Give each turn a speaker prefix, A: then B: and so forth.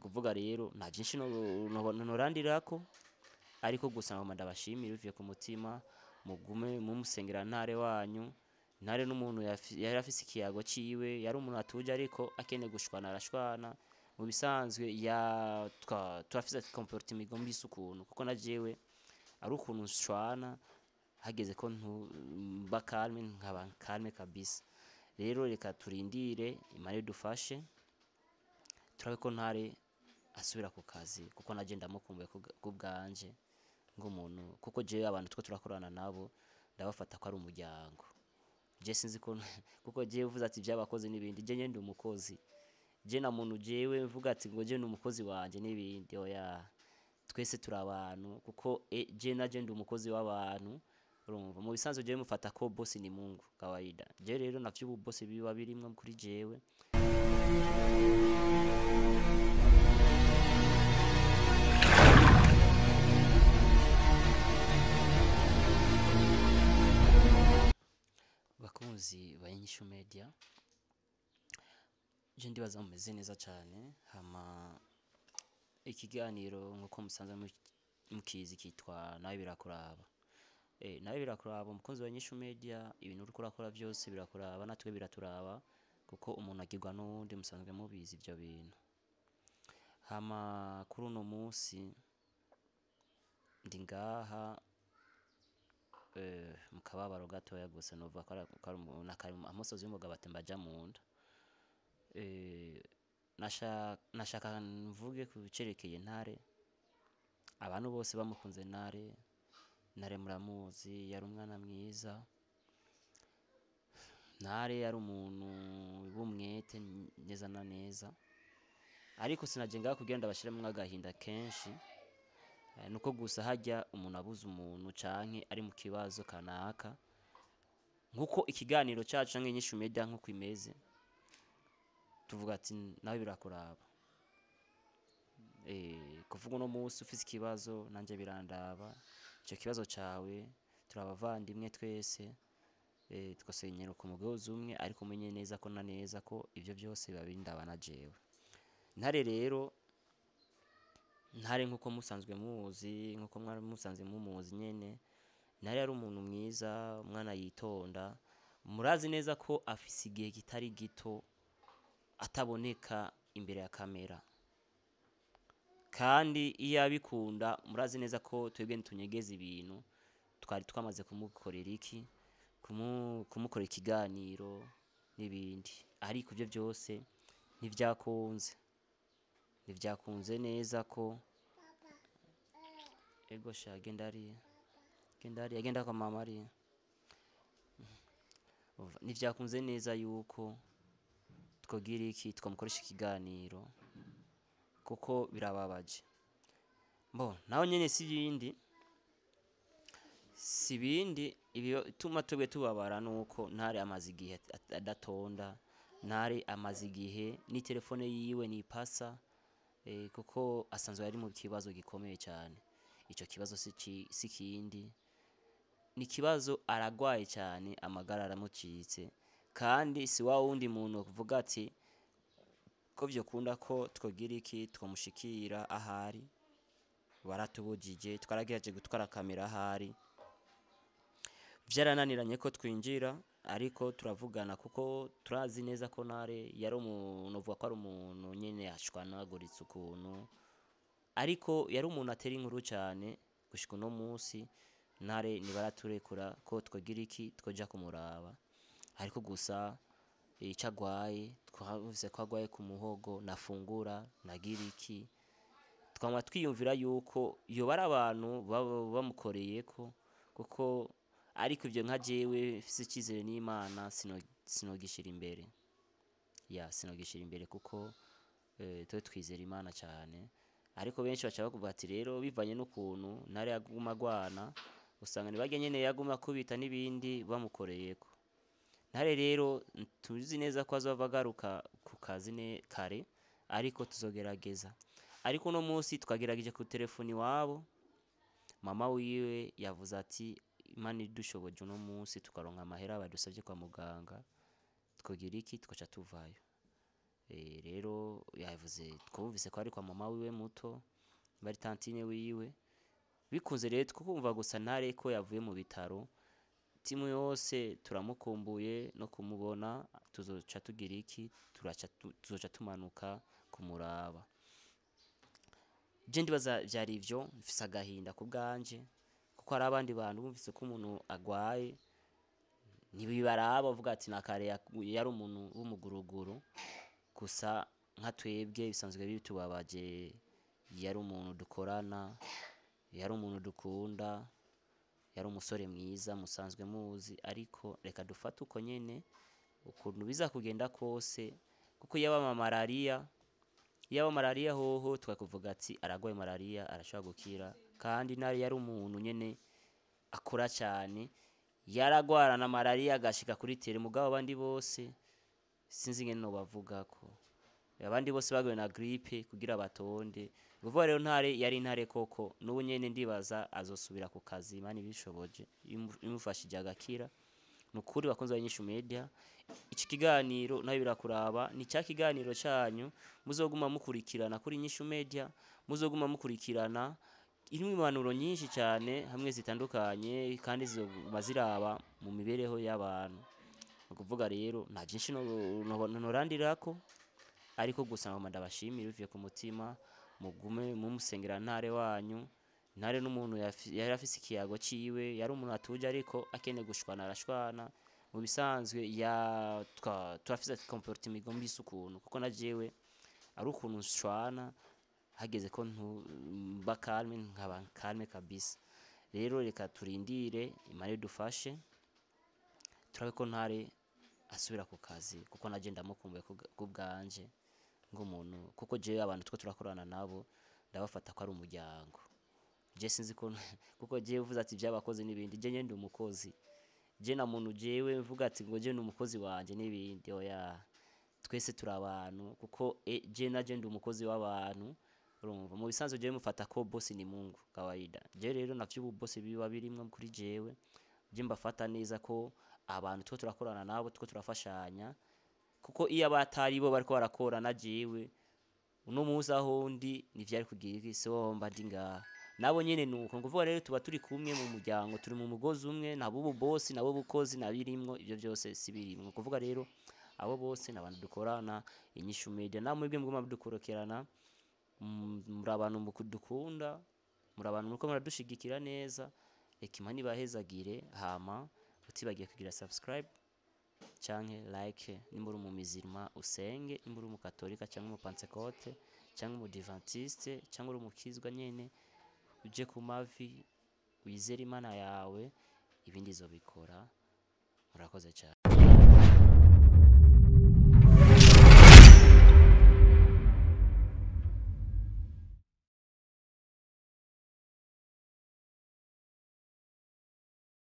A: Ukuvuga rero nta byinshi norandirako, ariko gusa ngoma ndabashimira bivuye ku mutima. Mugume mumusengera Ntare wanyu. Ntare n'umuntu yari afise ikiyago ciwe, yari umuntu atuje ariko akeneye gushwana arashwana. Mu bisanzwe ya turafise comportement igomba isa ukuntu, kuko na jewe ari ukuntu nshwana hageze ko mba calme, nkaba calme kabisa. Rero reka turindire Imana idufashe turabe ko Ntare asubira ku kazi, kuko naje ndamukumbuye ku bwanje nk'umuntu, kuko jewe abantu two turakorana nabo ndabafata ko ari umuryango. Je sinzi ko kuko jewe uvuze ati by'abakozi n'ibindi, je nyene ndi umukozi. Je na muntu jewe mvuga ati ngo je ni umukozi wanje n'ibindi, oya, twese turi abantu, kuko je naje ndi umukozi w'abantu. Urumva mu bisanzwe jewe mufata ko boss ni Mungu kawaida. Je rero navyo ubu boss biba birimwo kuri jewe. Bakunzi ba Inyishu Media, je ndibaza mumeze neza cyane. Hama ikiganiro nkuko musanzwe mukizi kitwa Nawe Birakuraba. Nawe birakuraba umukunzi wa Inyishu Media, ibintu uriko urakora byose birakuraba, natwe biraturaba, kuko umuntu agirwa n'uwundi, musanzwe mubizi ibyo bintu. Hama kuri uno munsi ndi ngaha mu kababaro gatoya gusa, novuga ko ari amosozi y'umugabo atemba aja mu nda. Nashaka mvuge ku cerekeye Ntare. Abantu bose bamukunze Ntare. Ntare muramuzi, yari umwana mwiza. Ntare yari umuntu w'umwete neza na neza, ariko sinaje ngaha kugira ndabashiremwo agahinda kenshi. Nuko gusa harya umuntu abuze umuntu canke ari mu kibazo kanaka, nkuko ikiganiro cacu canke Inyishu Media nkuko imeze, tuvuga ati nawe birakuraba. Kuvuga uno munsi ufise ikibazo nanje birandaba, ico kibazo cawe turabavandimwe twese, twasenyera ku mugozi umwe, ariko umenye neza ko na neza ko ivyo byose biba bindaba na jewe. Ntare rero, Ntare nkuko musanzwe muzi, nkuko mwari musanzwe mumuzi nyene, Ntare yari umuntu mwiza, umwana yitonda. Murazi neza ko afise igihe kitari gito ataboneka imbere ya kamera, kandi iyo abikunda murazi neza ko twebwe ntitunyegeza ibintu. Twari twamaze kumukorera iki, kumukorera ikiganiro n'ibindi, ariko ibyo byose ntivyakunze, ntivyakunze neza ko ego sha genda hariya, genda hariya, genda kwa mama hariya. Umva, ntivyakunze neza yuko twogira iki, twamukoresha ikiganiro, kuko birababaje. Mbo naho nyene si ibindi, si ibindi ibituma twebwe tubabara nuko Ntare amaze igihe adatonda. Ntare amaze igihe ni telefone yiwe nipasa, kuko asanzwe ari mu kibazo gikomeye cyane. Ico kibazo si kindi, ni kibazo aragwaye cyane, amagara aramucitse, kandi si wa wundi muntu kuvuga ati ko vyokunda ko twogira iki, twomushikira ahari. Baratubujije, twaragerageje gutwara kamera ahari, vyarananiranye ko twinjira, ariko turavugana kuko turazi neza ko Ntare yari umuntu, uvuga ko ari umuntu nyene ashwanaguritse ukuntu, ariko yari umuntu atera inkuru cyane. Gushika uno munsi Ntare ntibaraturekura ko twogira iki, twoja kumuraba, ariko gusa ico agwaye twavuze ko agwaye ku muhogo, nafungura nagira iki, twama twiyumvira yuko yoba ari abantu bamukoreyeko, kuko ariko ivyo nka jewe mfise icizere n'Imana sinogishira imbere, ya sinogishira imbere, kuko twe twizera Imana cyane. Ariko benshi baca bakuvuga ati rero bivanye n'ukuntu Ntare yaguma agwana, usanga nibajya nyene yaguma akubita n'ibindi bamukoreyeko. Ntare rero tuzi neza ko azova agaruka ku kazi ne kare, ariko tuzogerageza. Ariko uno munsi twagerageje ku telefoni iwabo, mama wiwe yavuze ati Imana idushoboje uno munsi tukaronka amahera badusabye kwa muganga, twogira iki, twoca tuvayo. Rero yavuze, twumvise ko ari kwa mama wiwe muto, bari tantine wiwe. Bikunze rero twumva gusa Ntare ko yavuye mu bitaro, timu yose turamukumbuye no kumubona. Tuzoca tugira iki? Turaca tuzoca tumanuka kumuraba. Je ndibaza vyari ivyo. Mfise agahinda ku bwanje, kuko hari abandi bantu bumvise ko umuntu agwaye ntibibaraba, bavuga ati nakare yari umuntu w'umuguruguru. Gusa nka twebwe bisanzwe bitubabaje, yari umuntu dukorana, yari umuntu dukunda, yari umusore mwiza musanzwe muzi. Ariko reka dufate uko nyene, ukuntu biza kugenda kose, kuko yaba malariya, yaba malariya hoho tukakuvuga ati aragwaye malariya, arashobora gukira. Kandi nari yari umuntu nyene akora cyane, yaragwara na malariya agashika kuri tere. Mugabo abandi bose sinzi ingene nobavugako, abandi bose baguye na grippe kugira batonde. Kuvuga rero Ntare yari intare koko. N'ubu nyene ndibaza azosubira ku kazi, Imana ibishoboje, imufashije agakira. Nukuri bakunzi ba Inyishu Media, iki kiganiro nawe birakuraba, ni cya kiganiro cyanyu muzoguma mukurikirana kuri Inyishu Media, muzoguma mukurikirana. Irimo impanuro nyinshi cyane hamwe zitandukanye, kandi zizoguma ziraba mu mibereho y'abantu. Ni ukuvuga rero nta byinshi norandirako, ariko gusa ngoma ndabashimira bivuye ku mutima. Mugume mumusengera Ntare wanyu. Ntare n'umuntu yari afise ikiyago ciwe, yari umuntu atuje, ariko akeneye gushwana arashwana. Mu bisanzwe ya turafise comportement igomba isa ukuntu, kuko na jewe ari ukuntu nshwana hageze ko mba calme, nkaba calme kabisa. Rero reka turindire Imana idufashe, turabe ko Ntare asubira ku kazi, kuko naje ndamukumbuye ku bwanje nk'umuntu, kuko jewe abantu two turakorana nabo ndabafata ko ari umuryango. Je sinzi ko kuko jewe uvuze ati by'abakozi n'ibindi, je nyene ndi umukozi. Je na muntu jewe mvuga ati ngo je ni umukozi wanje n'ibindi, oya, twese turi abantu, kuko je naje ndi umukozi w'abantu. Urumva mu bisanzwe jewe mufata ko boss ni Mungu kawaida. Je rero navyo ubu boss biba birimwo kuri jewe, je mbafata neza ko abantu two turakorana nabo, two turafashanya, kuko iyo abatari bo bariko barakora na jewe uno munsi aho ndi ntivyari kugira iki, so mba ndi ngaha nabo nyene. Nuko nguvuga rero tuba turi kumwe mu muryango, turi mu mugozi umwe, nabo ubu boss nabo bukozi nabirimwo, ivyo byose si birimwo. Kuvuga rero abo bose n'abantu dukorana Inyishu Media, namwe mwebwe muguma mudukurikirana, muri abantu mukudukunda, muri abantu muriko muradushigikira neza. Reka Imana ibahezagire. Hama utibagiye kugira subscribe canke like. Nimba uri umumizirima usenge, nimba uri umukatolika cyangwa umupantekote cyangwa umudivantiste cyangwa uri umukizwa nyene, uje ku mavi wizere Imana yawe, ibindi izobikora. Murakoze cyane.